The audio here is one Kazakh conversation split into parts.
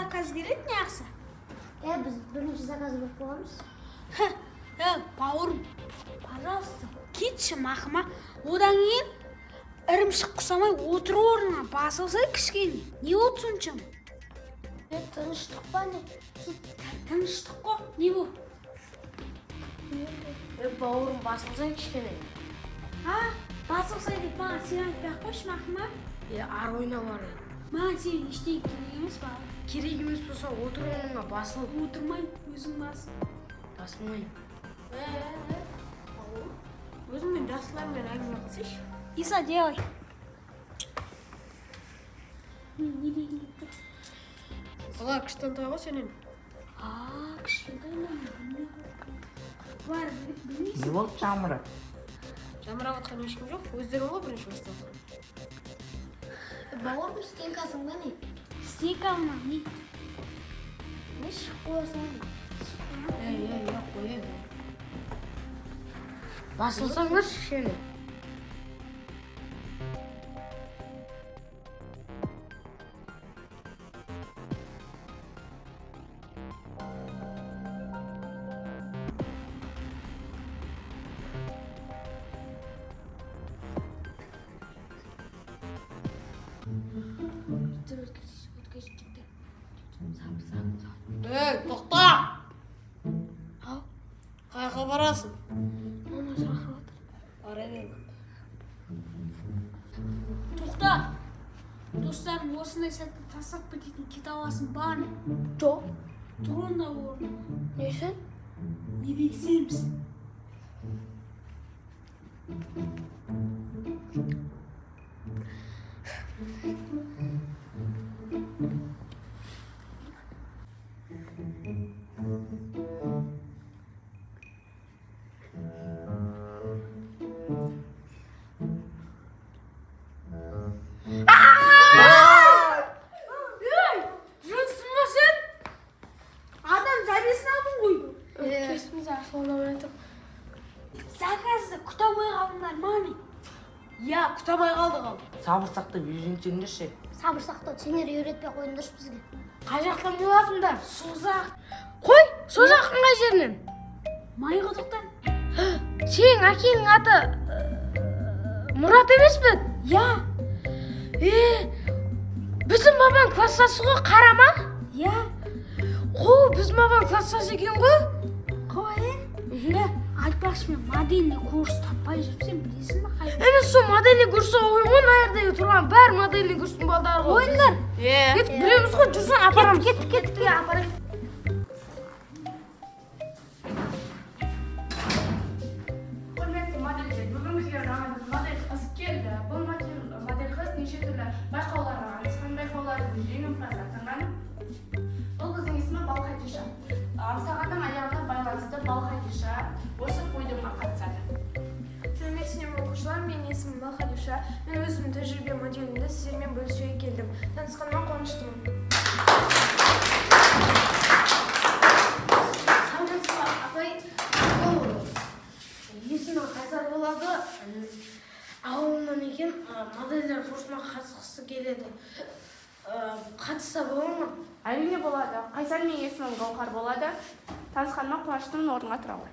заказ келеді неғысы. Біз бірінші заказ болып қойғанбыз. Бауырым, пожалуйста, кетші мақыма. Одан кейін ірімшік құсамай отыр орнына басылсай кішкене. Не болды соншама? Тыныштық па не? Тыныштық қой, не болды? Бауырым, басылсай кішкене. Басылсай деп маған сен айтпай ақ қойшы мақыма. Ары ойна барайын. Маған сенің ештеңе керек емес, бауырым. Керек емес болса, отыр орныңа басыл. Отырмаймын, өзің бас. Басылмаймын. Бауырым, өзіңмен жақсылармен әңгіме қылсайшы. Иса, делай. Мен не дегім келіп тұр? Олар кішкентай ғой сенен. Кішкентай ма? Бар, білмейсің. Не болды жамырап? Жамырап отқан ешкім жоқ, өздерің ғой бірінші бастап отқан. Бауырым, стенкасың ба не? Стенка ма не? Не шығып қоясың ба? Иә, қояйын. Басылсаңдаршы кішкене. Тоқта! Қайға барасың? Мама шақырып отыр. Бара бер. Тоқта! Достарым, осындай сәтті тастап кететін кете аласың бар ма? Жоқ. Тұр онда орныңа. Не үшін? Ерегісеміз. Жынсың ба сен? Адам зәресін алдың ғой. Кешіріңіз, ашуланып жатырмын. Заказды күте алмай қалдыңдар ма не? Иә, күте алмай қалдық ал. Сабыр сақтап үйренсеңдерші. Сабыр сақтау, сендер үйретпей қойыңдаршы бізге. Қай жақтан боласыңдар? Созақ. Қой, Созақтың қай жерінен? Майқұдықтан. Сенің әкеңнің аты Мұрат емес пе? Иә. Біздің бабаң класстасы ғой, Қарама? Иә. Қой, біздің бабаң класстасы екен ғой. Қой, е? Айтпақшы, мен модельный курс таппай жүрмін, сен білесің бе қайда? Мен сол модельный курста оқимын ғой, мына жердегі тұрған бәрі модельный курстың балдары ғой. Қойыңдар. Кеттік, білеміз ғой, жүрсін, апарамыз. Кеттік, кеттік, апарайық. Құрметті модельдер, бүгін бізге жаңа модель қыз келді. Бұл модель қыз неше түрлі байқауларға қатысқан, байқаулардың жеңімпазы атанған. Бұл қыздың есімі Балхадиша. Аңсағанның аяғына байланысты Балхадиша осы қойылымға қатысады. Сәлеметсіздер ме, оқушылар, менің есімім Балхадиша. Мен өзімнің тәжірибе моделімді сіздермен бөлісуге келдім. Танысқаныма қуаныштымын. Сәлеметсіз бе, апай? Бұл есімі Қайсар болады. Ауылынан екен, модельдер курсына қатысқысы келеді. Қатысса бола ма? Әрине болады. Қайсар, менің есімім Гауһар болады. Танысқаныма қуаныштымын, орныңа тұра ғой.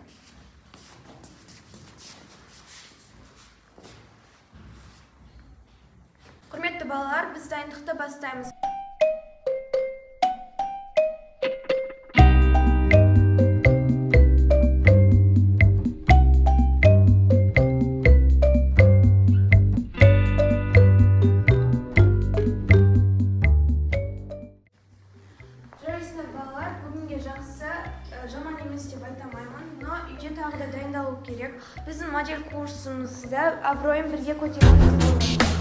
Құрметті балалар, біз дайындықты бастаймыз. Жарайсыңдар, балалар, бүгінге жақсы, жаман емес деп айта алмаймын, но үйде тағы да дайындалу керек. Біздің модель курсымызда абыройын бірге көтереміз.